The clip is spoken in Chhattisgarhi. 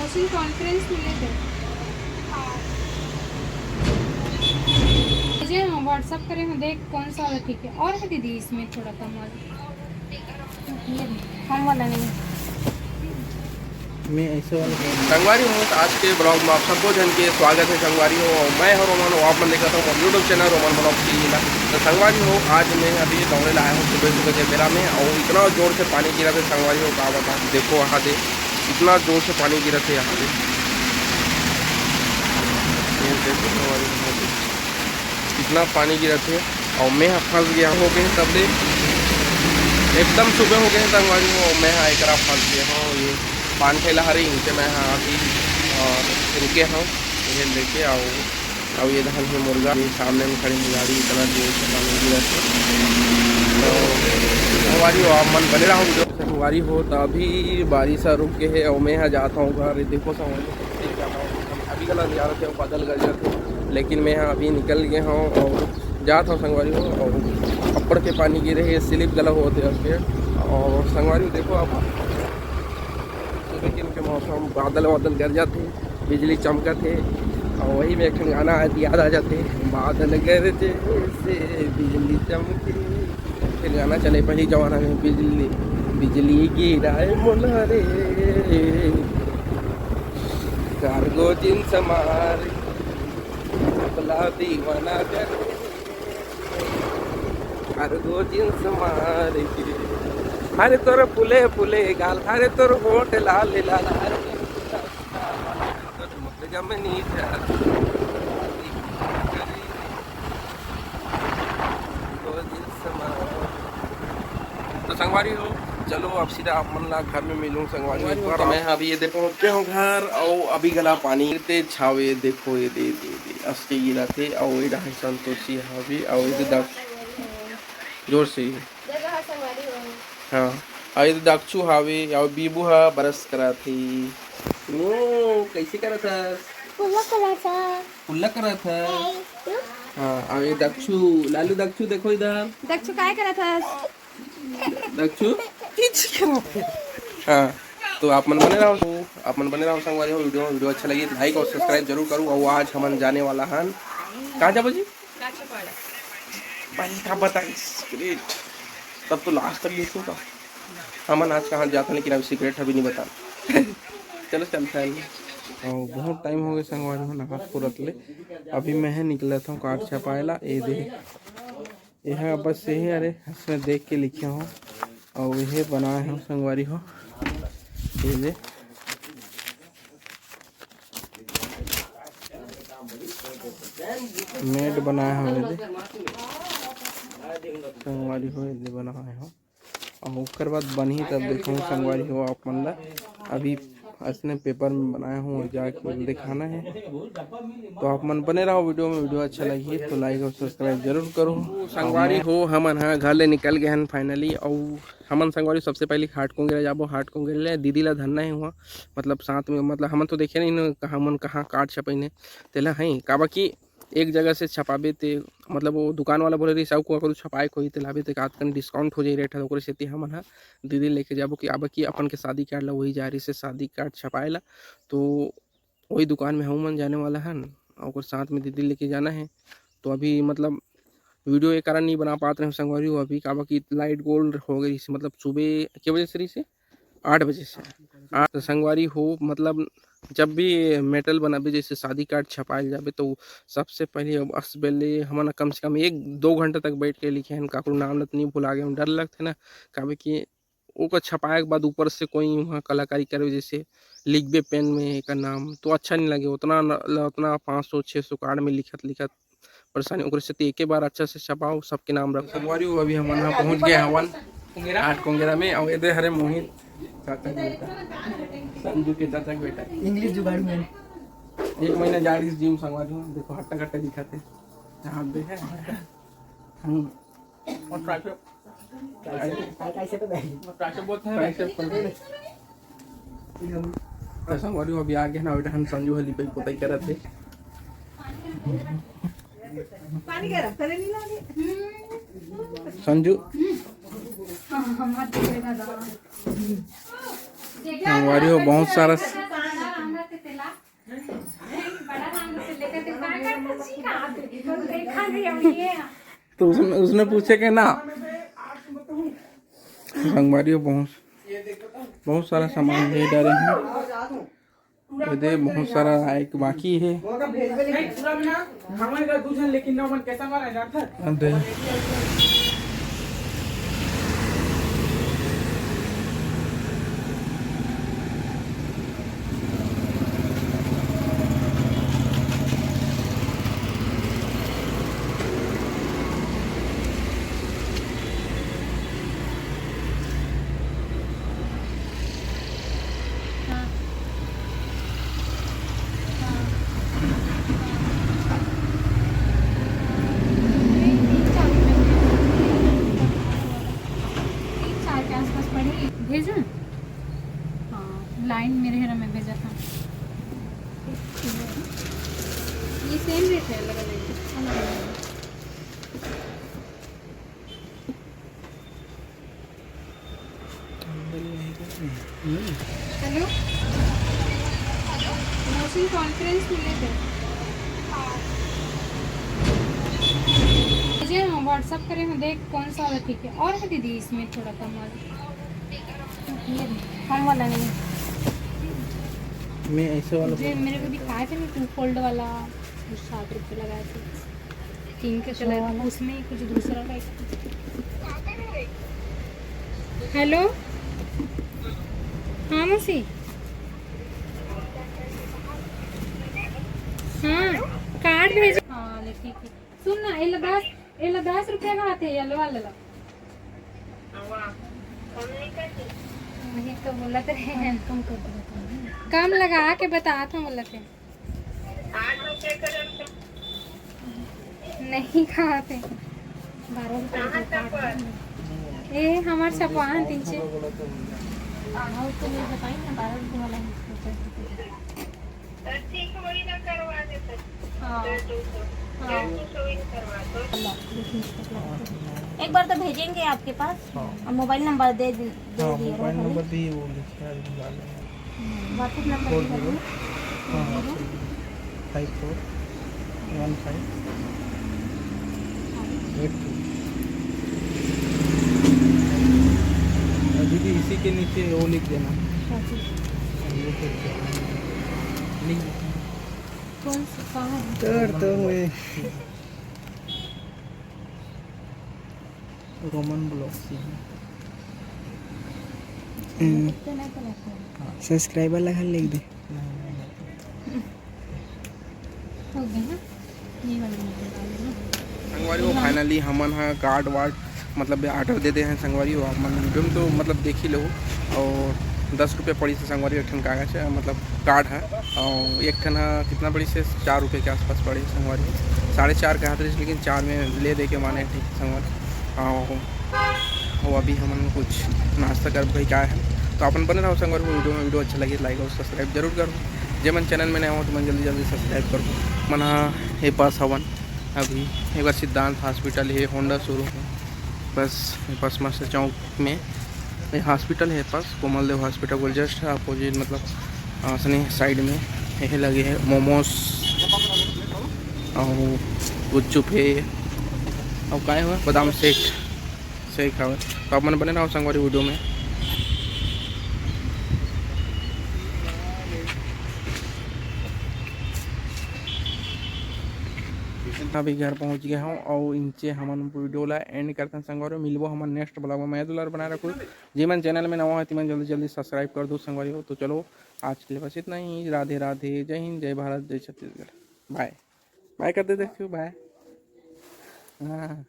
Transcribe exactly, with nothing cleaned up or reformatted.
कॉन्फ्रेंस मिले थे। मुझे व्हाट्सएप करे हो, देख कौन सा वाला ठीक है। और है दीदी इसमें थोड़ा कम वाला? ये कम वाला नहीं। मैं ऐसे वाला। संगवारी हो, तो आज के ब्लॉग में आप सबको जन के स्वागत है। संगवारी हो, मैं हूं रोमन, आप मन देखत हो मोर YouTube channel Roman blog TV ला। तो संगवारी हो, आज मैं अभी दौड़े ला आया हूं सुबह सुबह के बेरा में, और इतना जोर से पानी गिरत हे संगवारी हो, का बताओ। देखो वहाँ दे, इतना जोर से पानी गिरत हे यहाँ पे। ये देखो संगवारी हो, इतना पानी गिरत हे, और मैं ह फंस गया हो गए तब ले, एकदम सुबह हो गए संगवारी हो, और मैं ह एकरा फंस गया हूँ। ये पान ठेला हरे, इनके मैं ह अभी, अ, रुके हूँ, ये लेके आओ। अब ये धान के मुर्गा, ये सामने में खड़ी गाड़ी, इतना जोर से पानी गिरत हे। तो संगवारी हो, आप मन बने रहो वीडियो। संगवारी हो, तो अभी बारिश ह रुक गए है, और मैं ह जात हूँ घर। देखो संगवारी हो, अभी गला नहीं आ रहे थे, बादल गरजत हे, लेकिन मैं ह अभी निकल गए हूँ और जात हूँ संगवारी हो। और अब्बड़ के पानी गिरे है, स्लिप गला होत हे। और संगवारी हो, देखो आप, सुबह के इनके मौसम, बादल वादल गरजत हे, बिजली चमकत हे, और वही में एक ठन गाना याद आ जाते, बादल गरजे से बिजली चमके। फिर गाना चले पहली जमाना में, बिजली, बिजली गिराए मोला रे, कार्गो जींस मार, भला दीवाना कर, कार्गो जींस मार के। अरे तोर फुले फुले गाल, अरे तोर होठ लाल लाल, अरे तोर मुख जमनी। तो संगवारी हो, चलो अब सीधा आप मन ला घर में मिलूं संगवारी हो। एक बार मैं अभी ये दे पहुंच गया हूँ घर, और अभी गला पानी तेज छावे, देखो ये दे, दे, दे, असके गिरा थे, और ये रहा संतोषी हावी, और ये दे जोर से ही। हाँ, और ये दक्षु हावे, और बीबू हा बरस करा थी। ओ, कैसे करा था? कुल्ला करा था। कुल्ला करा था। हाँ, और ये दक्षु, लालू दक्षु देखो इधर। दक्षु काय करा था? दक्षु? हाँ, तो आप मन बने रहो, आप मन बने रहो संगवारी हो, वीडियो, वीडियो अच्छा लगी, लाइक और सब्सक्राइब जरूर करो। और आज हमन जाने वाला हन, कहाँ जाबो जी? पहले का बताइस, ग्रेट। तब तो लास्ट तक देखो का। हमन आज कहाँ जात हन, लेकिन अभी सीक्रेट अभी नहीं बता। चलो चलता है। और बहुत टाइम हो गया संगवारी हो नहात पुरत ले। अभी मैं है निकलत हूँ कार्ड छपाए ला। ये दे, ये है बस यही, अरे इसमें देख के लिखे हो और ये बनाए हो संगवारी हो। ये दे मेड बनाए हो, ये दे संगवारी हो, ये दे बनाए हो। और ओकर बाद बनही तब देखहूँ संगवारी हो आप मन ला। अभी असने पेपर में बनाया हूँ और जाके दिखाना है। तो आप मन बने रहो वीडियो में, वीडियो अच्छा लगी तो लाइक और सब्सक्राइब जरूर करो। संगवारी हो, हमन हा घर ले निकल गए हन फाइनली। और हमन संगवारी सबसे पहले हाट कोंगेरा जाबो, हाट कोंगेरा ले दीदी ला धरना है वहाँ, मतलब साथ में, मतलब हमन तो देखे नहीं न, हमन कहाँ कार्ड छपैने तेला है, काबर कि एक जगह से छपाबे ते, मतलब वो दुकान वाला बोले रहिस, "अउ को-, ककरो छपाए के होही ते लाबे ते, का कन डिस्काउंट हो जाही रेट ह।" ओकरे सेती हमन ह दीदी लेके जाबो कि आबा कि अपन के शादी कार्ड ला वही जा रहिस हे शादी कार्ड छपाए ला, तो वही दुकान में हमन जाने वाला हन, अउ ओकर साथ में दीदी लेके जाना है। तो अभी मतलब वीडियो ये कारण नहीं बना पात रहे संगवारी हो अभी, काबर कि लाइट गोल हो गई, मतलब सुबह के बजे से रहिस हे? आठ बजे से। आठ, तो संगवारी हो, मतलब जब भी मेटल बनाबे, जैसे शादी कार्ड छपायल जाबे, तो सबसे पहले अब अस बेले हमन कम से कम एक दो घंटा तक बैठ के लिखे हन, काकरो नाम ल तो नहीं भुला गे, डर लगथे ना, काबर कि ओकर छपाए के बाद ऊपर से कोई वहाँ कलाकारी करे, जैसे लिखबे पेन में एकर नाम, तो अच्छा नहीं लगे। उतना न, ल-, उतना पाँच सौ छः सौ कार्ड में लिखत लिखत परेशानी, ओकरे सेती एके बार अच्छा से छपाओ, सबके नाम रखो। संगवारी हो, अभी हमन ह पहुंच गए हवन आठ कोंगेरा में, और एदे हरे मोहित, चाचा के बेटा, संजू के चाचा के बेटा। इंग्लिश जुगाड़ू में। एक महीना जा रही जिम संगवारी हो, देखो हट्टा कट्टा दिखाते। हाथ देखे? हम्म। और ट्राइसेप। ट्राइसेप, ट्राइसेप बोलते हैं। ट्राइसेप बोलते हैं। तो संगवारी हो, अभी आ गए ना, बेटा हम संजू हली पे पोताई करत है। संजू, संगवारी हो, बहुत सारा तो उसने, उसने पूछे के ना, संगवारी हो, बहुत, बहुत सारा सामान ले डारे हैं। ये दे, बहुत सारा आए के बाकी है। अब दे। हाँ। हाँ। हाँ। हाँ। यही तीन चार रुपये में। तीन चार के आसपास पड़ेगी। भेजूँ? हाँ, लाइन में रहे ना, मैं भेजा था। ये सेम रेट है, अलग अलग है। हेलो, मौसी कॉन्फ्रेंस में ले दे। मुझे व्हाट्सएप करे हो, देख कौन सा वाला ठीक है। और है दीदी इसमें थोड़ा कम वाला? ये कम वाला नहीं। मैं ऐसे वाला जो बोल मेरे को दिखाए थे ना, टू फोल्ड वाला, सात रुपये लगाए थे। पिंक कलर, उसमें कुछ दूसरा टाइप। हेलो, हाँ मौसी। हाँ, कार्ड भेज। हाँ, ले ठीक है। सुन ना, एला दस, एला दस रुपया का आते, येलो वाला ला। वही तो बोला थे। कम कर दो। कम लगा के बता था, बोला थे। नहीं, कहाँ थे? बारह रुपये का कार्ड है। ए, हमार छपवान तीन से। हाँ, उसको मैं बताई ना, बारह रुपये वाला है। हाँ। हाँ। एक बार तो भेजेंगे आपके पास। हाँ। और मोबाइल नंबर दे दे- दे हाँ, दिए मोबाइल रहो। नंबर भी वो लिखा है, अभी डाल रहे हैं। WhatsApp नंबर फोर भी जीरो। हाँ, हाँ, zero. Five four one five eight two. दीदी, इसी के नीचे वो लिख देना। हाँ, ठीक है। ये लिख देना। लिख देना। कौन सा, कहाँ है? कर तो मैं। रोमन ब्लॉग से। हम्म। हाँ। सब्सक्राइबर ला लिख दे। नहीं, नहीं, नहीं। हो गया ना? ये वाला निकाल लो ना। संगवारी हो, फाइनली हमन ह कार्ड वार्ड मतलब ऑर्डर दे दे हैं संगवारी हो। आप मन वीडियो में तो मतलब देख ही लो। और दस रुपये पड़ी से संगवारी हो, एक ठन कागज है, मतलब कार्ड है। और एक ठन ह कितना पड़ी से, चार रुपये के आसपास पड़े संगवारी। साढ़े चार के हाथ रही, लेकिन चार में ले दे के माने ठीक संगवारी। और वो अभी हमन कुछ नाश्ता कर भाई का है, तो अपन बने रहो संगवारी हो वीडियो में। वीडियो अच्छा लगे लाइक और सब्सक्राइब जरूर करो। जे मन चैनल में नया हो तो मन जल्दी जल्दी सब्सक्राइब करो। मन हा ए पास हवन अभी, एक बार सिद्धांत हॉस्पिटल है, होंडा शोरूम है, बस ए पास मस्त चौक में ये हॉस्पिटल है पास, कोमल देव हॉस्पिटल को जस्ट अपोजिट, मतलब, आ, सने साइड में ये लगे है मोमोज और गुपचुप है और काय हुआ, बादाम शेक, शेक हवे। तो आप मन बने रहो संगवारी वीडियो में। अभी घर पहुंच गए हूँ और इनसे हमन वीडियो ला एंड करथन संगवारी। मिलबो हमन नेक्स्ट ब्लॉग में। मया दुलार बनाए रखो। जे मन चैनल में नवा है, तिमन जल्दी जल्दी सब्सक्राइब कर दो संगवारी हो। तो चलो, आज के लिए बस इतना ही। राधे राधे, जय हिंद, जय भारत, जय छत्तीसगढ़। बाय बाय कर दे, देखियो, बाय। हाँ।